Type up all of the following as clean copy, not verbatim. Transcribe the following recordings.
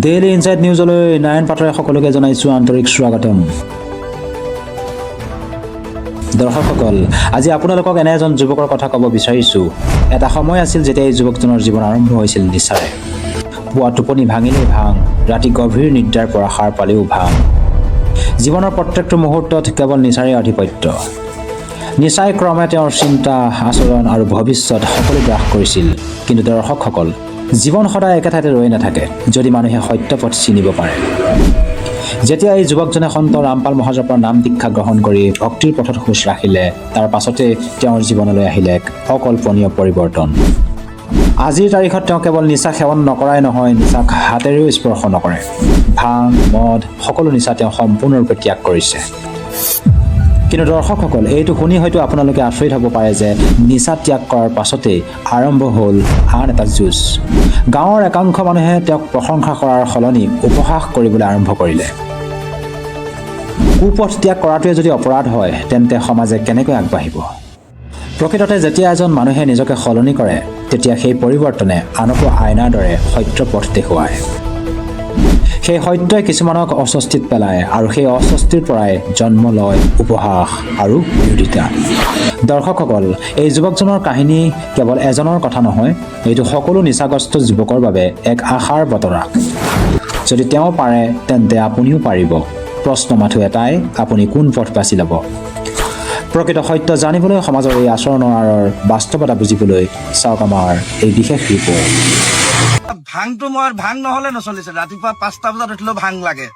Daily insight নিউজলৈ Narayan পাটৰে সকলোকে জনাইছোঁ আন্তৰিক স্বাগতম। দৰ্শকসকল, আজি আপোনালোকক এনে এজন যুৱকৰ কথা ক'ব বিচাৰিছোঁ। এটা সময় আছিল যেতিয়া এই যুৱকজনৰ জীৱন আৰম্ভ হৈছিল নিচাৰে। পুৱা টোপনি ভাঙিলেই ভাং, ৰাতি গভীৰ নিদ্ৰাৰ পৰা সাৰ পালেও ভাং। জীৱনৰ প্ৰত্যেকটো মুহূৰ্তত কেৱল নিচাৰে আধিপত্য। নিচাই ক্ৰমে তেওঁৰ চিন্তা, আচৰণ আৰু ভৱিষ্যত সকলো গ্ৰাস কৰিছিল। কিন্তু দৰ্শকসকল, জীৱন সদায় একে ঠাইতে ৰৈ নাথাকে, যদি মানুহে সত্য পথ চিনিব পাৰে। যেতিয়া এই যুৱকজনে সন্ত ৰামপাল মহাৰাজৰ পৰা নাম দীক্ষা গ্ৰহণ কৰি ভক্তিৰ পথত খোজ ৰাখিলে, তাৰ পাছতে তেওঁৰ জীৱনলৈ আহিলে এক অকল্পনীয় পৰিৱৰ্তন। আজিৰ তাৰিখত তেওঁ কেৱল নিচা সেৱন নকৰাই নহয়, নিচাক হাতেৰেও স্পৰ্শ নকৰে। ভাং, মদ, সকলো নিচা তেওঁ সম্পূৰ্ণৰূপে ত্যাগ কৰিছে। কিন্তু দৰ্শকসকল, এইটো শুনি হয়তো আপোনালোকে আচৰিত হ'ব পাৰে যে নিচা ত্যাগ কৰাৰ পাছতেই আৰম্ভ হ'ল আন এটা যুঁজ। গাঁৱৰ একাংশ মানুহে তেওঁক প্ৰশংসা কৰাৰ সলনি উপহাস কৰিবলৈ আৰম্ভ কৰিলে। কুপথ ত্যাগ কৰাটোৱে যদি অপৰাধ হয়, তেন্তে সমাজে কেনেকৈ আগবাঢ়িব? প্ৰকৃততে যেতিয়া এজন মানুহে নিজকে সলনি কৰে, তেতিয়া সেই পৰিৱৰ্তনে আনকো আইনাৰ দৰে সত্য পথ দেখুৱায়। সেই সত্যই কিছুমানক অস্বস্তিত পেলায় আৰু সেই অস্বস্তিৰ পৰাই জন্ম লয় উপহাস আৰু বিৰোধিতা। দৰ্শকসকল, এই যুৱকজনৰ কাহিনী কেৱল এজনৰ কথা নহয়, এইটো সকলো নিচাগ্ৰস্ত যুৱকৰ বাবে এক আশাৰ বতৰা। যদি তেওঁ পাৰে, তেন্তে আপুনিও পাৰিব। প্ৰশ্ন মাথো এটাই, আপুনি কোন পথ বাছি ল'ব? প্ৰকৃত সত্য জানিবলৈ, সমাজৰ এই আচৰণৰ আঁৰৰ বাস্তৱতা বুজিবলৈ চাওক আমাৰ এই বিশেষ ৰিপৰ্ট। ভাংটো মই ভাং নহলে নচলিছিল। ৰাতিপুৱা 5টা বজাত উঠিলেও ভাং লাগে,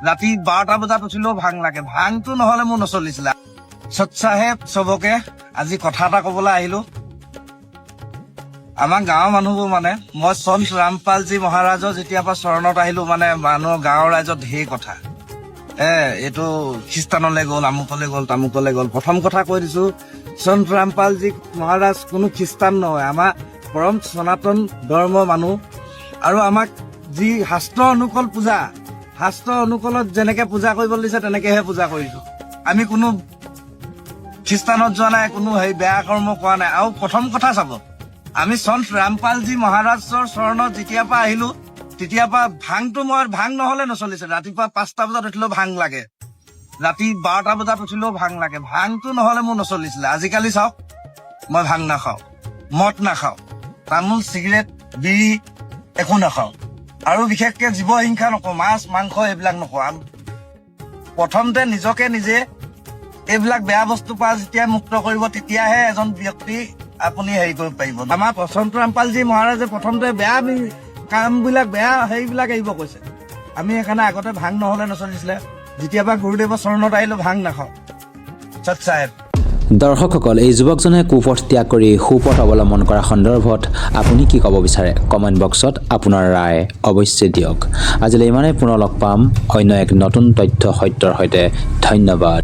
ৰাতি 12টা বজাত উঠিলেও ভাং লাগে। ভাংটো নহলে মোৰ নচলিছিলে। সৎ চাহেব, চবকে আজি কথা এটা কবলৈ আহিলো। আমাৰ গাঁৱৰ মানুহবোৰ, মানে মই সন্ত ৰামপালজী মহাৰাজৰ যেতিয়াৰ পৰা চৰণত আহিলো, মানে মানুহ গাঁৱৰ ৰাইজত ঢেৰ কথা, এইটো খ্ৰীষ্টানলৈ গ'ল, আমুকলৈ গ'ল, তামুকলৈ গ'ল। প্ৰথম কথা কৈ দিছো, সন্ত ৰামপালজী মহাৰাজ কোনো খ্ৰীষ্টান নহয়। আমাৰ পৰম সনাতন ধৰ্ম মানুহ আৰু আমাক যি শাস্ত্ৰ অনুকূল পূজা, শাস্ত্ৰ অনুকূলত যেনেকে পূজা কৰিব দিছে, তেনেকেহে পূজা কৰিছো। আমি কোনো খ্ৰীষ্টানত যোৱা নাই, কোনো হেৰি বেয়া কৰ্ম কৰা নাই। আৰু প্ৰথম কথা চাব, আমি সন্ত ৰামপালজী মহাৰাজৰ চৰণত যেতিয়াৰ পৰা আহিলো, তেতিয়াৰ পৰা ভাংটো মই ভাং নহলে নচলিছিল। ৰাতিপুৱা 5টা বজাত উঠিলেও ভাং লাগে, ৰাতি 12টা বজাত উঠিলেও ভাং লাগে। ভাংটো নহলে মোৰ নচলিছিলে। আজিকালি চাওক, মই ভাং নাখাওঁ, মদ নাখাওঁ, তামোল, চিগাৰেট, বিড়ি একো নাখাওঁ আৰু বিশেষকে জীৱ হিংসা নকৰোঁ, মাছ মাংস এইবিলাক নকৰোঁ। প্ৰথমতে নিজকে নিজে এইবিলাক বেয়া বস্তুৰ পৰা যেতিয়া মুক্ত কৰিব, তেতিয়াহে এজন ব্যক্তি আপুনি হেৰি কৰিব পাৰিব। আমাৰ সন্ত ৰামপালজী মহাৰাজে প্ৰথমতে বেয়া কামবিলাক, বেয়া হেৰিবিলাক এৰিব কৈছে। আমি সেইকাৰণে আগতে ভাং নহলে নচলিছিলে। যেতিয়াৰ পৰা গুৰুদেৱৰ চৰণত আহিলো, ভাং নাখাওঁ। সৎ চাহেব। দৰ্শকসকল, এই যুৱকজনে কুপথ ত্যাগ কৰি সুপথ অৱলম্বন কৰা সন্দৰ্ভত আপুনি কি ক'ব বিচাৰে? কমেণ্ট বক্সত আপোনাৰ ৰায় অৱশ্যে দিয়ক। আজিলৈ ইমানেই। পুনৰ লগ পাম অন্য এক নতুন তথ্য সত্যৰ সৈতে। ধন্যবাদ।